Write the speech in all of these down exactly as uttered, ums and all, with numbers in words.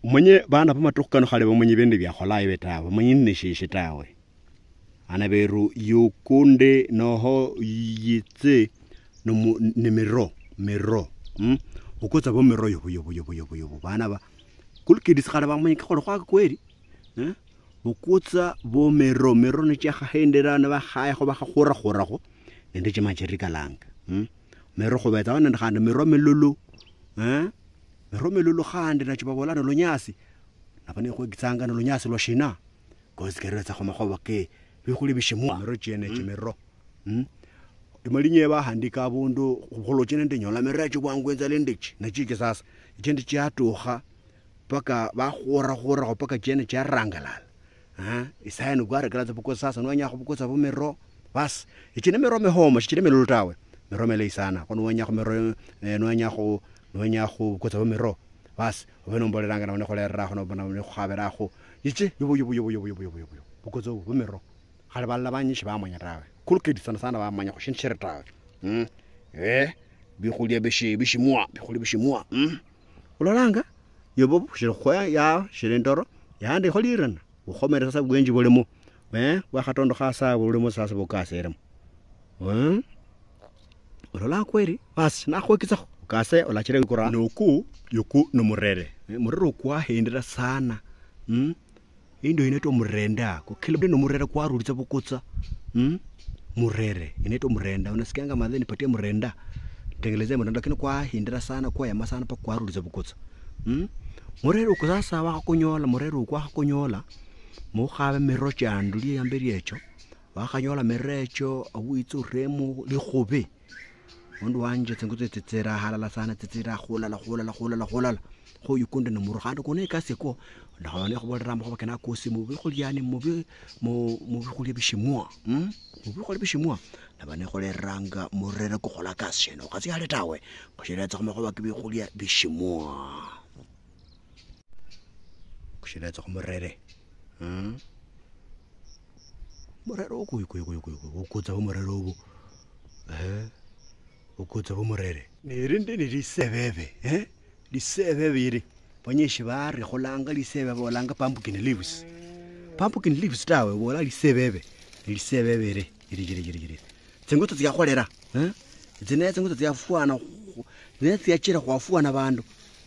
Manye bana bamatukhu kano khale bamanye bindu biakhola ibe tawe, bamanye ni shishi tawe. Ana beru yukunde noho yitse nomu-, ni miro, miro. Mm? Ukutsa bo miro yobo, yobo, yobo, yobo, yobo. Bana ba, kulkidis khale bamanye kakholo khwaka kweli. Eh? Ukutsa bo miro, miro ni chiakhahendera ni bakhayakho bakhakhurakhuraho. Nende chima chirikalanga. Mm? Miro khubetsaho nende khandi miro milulu. Eh? Miro milulu khandi nacho babola ni lunyasi. Naba nikhwekitsanga ni lunyasi lwa shina? Kosi kereretsakho makhuwa ke bikhuli bishimwa. Miro chiene chimiro. Mm? Imalinya bahandika abundu khuloche nende nyola miro echo bwangu inzala indechi. Nachiki sasa. Ichindi chiatukha paka bakhura khurakho paka chiene chiarangalala. Ah, isaino kwarekera tsibukosa sasa, niwenya khubukotsa bumiro. Bas, ichi ni miro mihomo, shichiri milulu tawe. Miro milayi sana. Kho niwenya khumiro, eh, niwenya khu-, niwenya khubukotsa bumiro. Bas, obe nombolerange nabo nikhulererakho, nabo nikhukhaberakho. Ichi, yubu, yubu, yubu. Bukotsa obu, bumiro. Khale balala banyishi bamanya tawe. Cool Kid sana sana bamanya khushindu shiri tawe. Mm. Eh, bikhulia bishi-, bishimwa, bikhulia bishimwa. Mm. Ulolanga? Yobo, shiri khwe ya, shiri ndoro, yandi kholirana. Ukhomere sasa bwenji bulimo. Eh, bwakhatondokha sasa bulimo sasa bukaseremo. Eh? Ulola kweli? Basi, nakhwekitsakho. Ukase, ulachire wikura. Noku, yoku nomurere. Eh, murere ukwahendera sana. Mm? Indo inaitwa murenda. Kukila murere nomurere kwarulitsa bukutsa. Mm? Murere. Inaitwa murenda. Unasikianga madhe nipatie murenda. Tengeleze murenda, lakini kwahindira sana, kwayama sana, pa kwarulitsa bukutsa. Mm? Murere uku sasa wakhakunyola, murere uku wakhakunyola, mukhabe miro chiandu liambe liecho, wakhanyola miro echo, awitsa uremu likhubi. Mundu wanje, tsingutu tsitsira halala sana, tsitsira khulala, khulala, khulala, khulala. Kho yukunde nomurwe. Khandi kune ekasi ko, ndakhaba nekhubolera amakhuba kene akosi mubikhulia ni mubi-, mu-, mubikhulia bishimwa. Mm? Mubikhulia bishimwa. Naba nekhuleranga murere kukhola kasi shene. Okhatsia hale tawe. Khushiletsa khumakhuba kibikhulia bishimwa. Khushiletsa khumurere. Mm? Murere oku, oku, oku, oku, oku, ukutsa bumurere obu. Eh? Ukutsa bumurere. Nirindi ni lisebebe, eh? Lisebebe iri. Banyishi bari khulanga lisebebe, bolanga pumpkin leaves. Pumpkin leaves tawe, bola lisebebe. Ni lisebebe iri. Iri, iri, iri, iri. Tsingutu tsiakholera, eh? Itsi ne tsingutu tsiafwana khu-, ne tsiachira khwafwana bandu.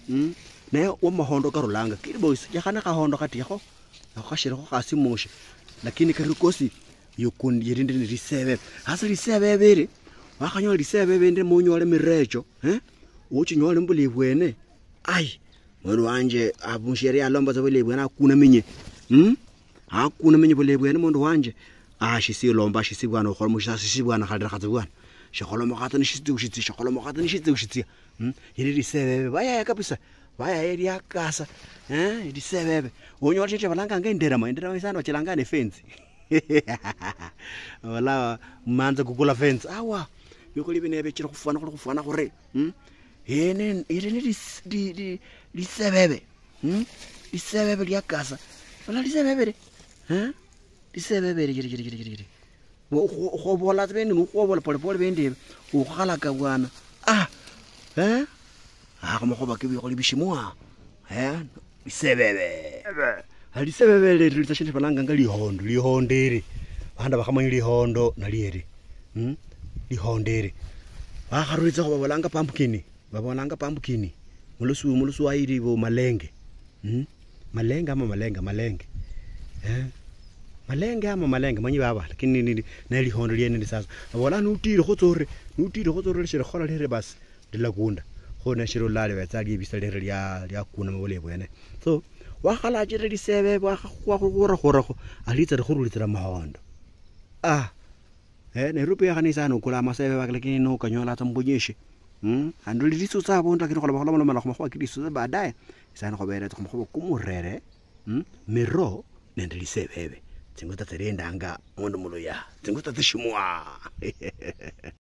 Mm? Ne wa mahondo karulanga. Kid Boys, yakhana khahondo khatikho. Nakho khashilikho khasi moshi. Lakini kari kosi, yukundi yirindi ni lisebebe. Hasa lisebebe iri, wakhanyola lisebebe indi munyole mirecho, eh? Uchinyole mbuli bwene. Ai, mwana wanje, abushi yari yalomba tsa buli bwene akunaminye. Hmm? Akunaminye buli bwene mundu wanje. Ah, shisi lomba, shisi bwana, ukholomo shisa, shisi bwana, khalira khatsa bwana. Shikholomokha tsa nishitsi ushitsi, shikholomokha tsa nishitsi ushitsi. Hmm? Yiri lisebebe, bayaya kabisa. Bayaya liakasa. Eh, lisebebe. Unyola shindu balanganga inderema, inderema isano bachilanga ne fence. Wala manza kukula fence. Awa. Bikuli bine bichira khufwana, khuli khufwana khuri. Hmm? Ene, iri ni lis-, li-, li-, lisebebe. Hmm? Lisebebe liakasa. Wala lisebebe li. Eh? Lisebebe li, li, li. Wo-, kho-, khobola tsa bene, nukhobola pole pole bende, ukhalaka bwana. Ah! Eh? Ah, khumakhuba ke bikholi bishimwa. Eh? Lisebebe. Ebe. Ah, lisebebe liri litsa shindu balanganga lihondo, lihondo eri. Banda bakhamanya lihondo nalieri. Hmm? Lihondo eri. Bakharulitsa khubabolanga pumpkin. Babolanga pumpkin. Mulusu-, muluswahili bo malenge. Hmm? Malenge ama malenge, malenge. Eh? Malenge ama malenge, manyi baba, lakini ni, ni, ne lihondo liene ni sasa. Babola nutirekho tsore, nutirekho tsore lishiri khola lere basi, lilakunda. Kho neshiri ulali betsa libisa lere lia, liakuna mabole bwene. So, wakhalachire lisebe, wakha-, wakhukhurakhurakho, alitsa likhurulitsira mahondo. Ah, Eh, Nairobi yakhana isano okula amasebe baki, lakini nokanyola tsa mubunyishi. Mm? Khandi lisutsa abundu, lakini khulaba khulomalomalakho makhuwa ke lisutsa baadaye. Isano khuberetsa khumakhuwa kumurere, mm? Miro nende lisebebe. Tsinguta tsirindanga mundu muluya. Tsinguta tsishimwa.